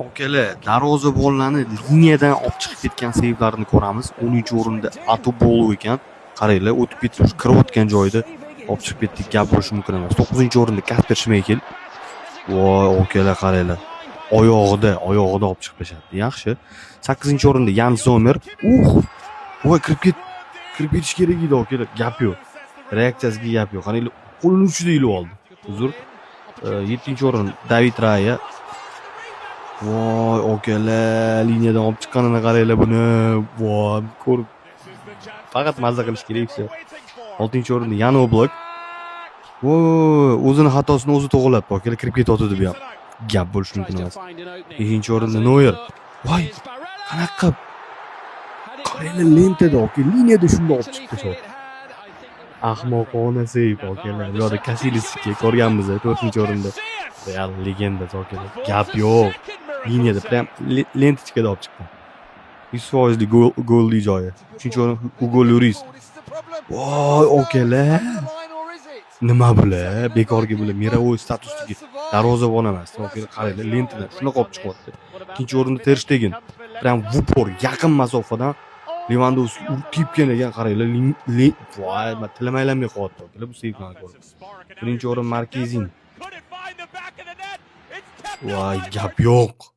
Okalar, darvozabonlarni liniyadan olib chiqib ketgan seyvlarini ko'ramiz. 10-o'rinda Atubolu ekan. Qaranglar, o'tib ketdi, shu kirayotgan joyida olib chiqib ketdi. Gap bo'lishi mumkin emas. 9-o'rinda Kasper Shmeykel. Voy, okalar, qaranglar. Oyog'ida, oyog'ida olib chiqib tashladi. Yaxshi. 8-o'rinda Yan Zomer. Uh! Voy, kirib ketish kerak edi, okalar. Gap yo'q. Reaksiyasiga gap yo'q. Qaranglar, qo'lini uchida ilib oldi. Uzr. 7-o'rin David Raya. Voy, okalar, liniyadan olib chiqqanini qaranglar buni. Voy, ko'rib faqat mazza qilish kerak, всё. 6-o'rinda Yan Oblak. Voy, o'zini xatosini o'zi to'g'rilabdi, okalar, kirib ketyotdi bu ham. Gap bo'lishi mumkin emas. 5-o'rinda Noyer. Voy, qanaqa qilib? Qaranglar, lentada, aka, liniyada shunday olib chiqib tashladi. Ahmoqona seyv, akalar. Bu yoqda Kasilyasga ko'rganmiz, 4-o'rinda. Real legendasi, akalar. Gap yo'q. Liniyada прям ленточка da olib chiqqan. 100 foizli gol, golli joyi. 3-o'rin Hugo Lloris. Voy, akalar. Nima bular? Bekorga bular мировой statusdagi darvozabon emas. Akalar, qaranglar, lentadan shunaqa olib chiqyapti. Ikkinchi o'rinda Ter Stegen. Прям в упор, yaqin masofadan Levandovski urib tepgan ekan, qaranglar. Voy, man tilim aylanmay qolyapti, akalar, bu seyvlarni ko'rib. Birinchi o'rin Markezin. Voy, gap yo'q.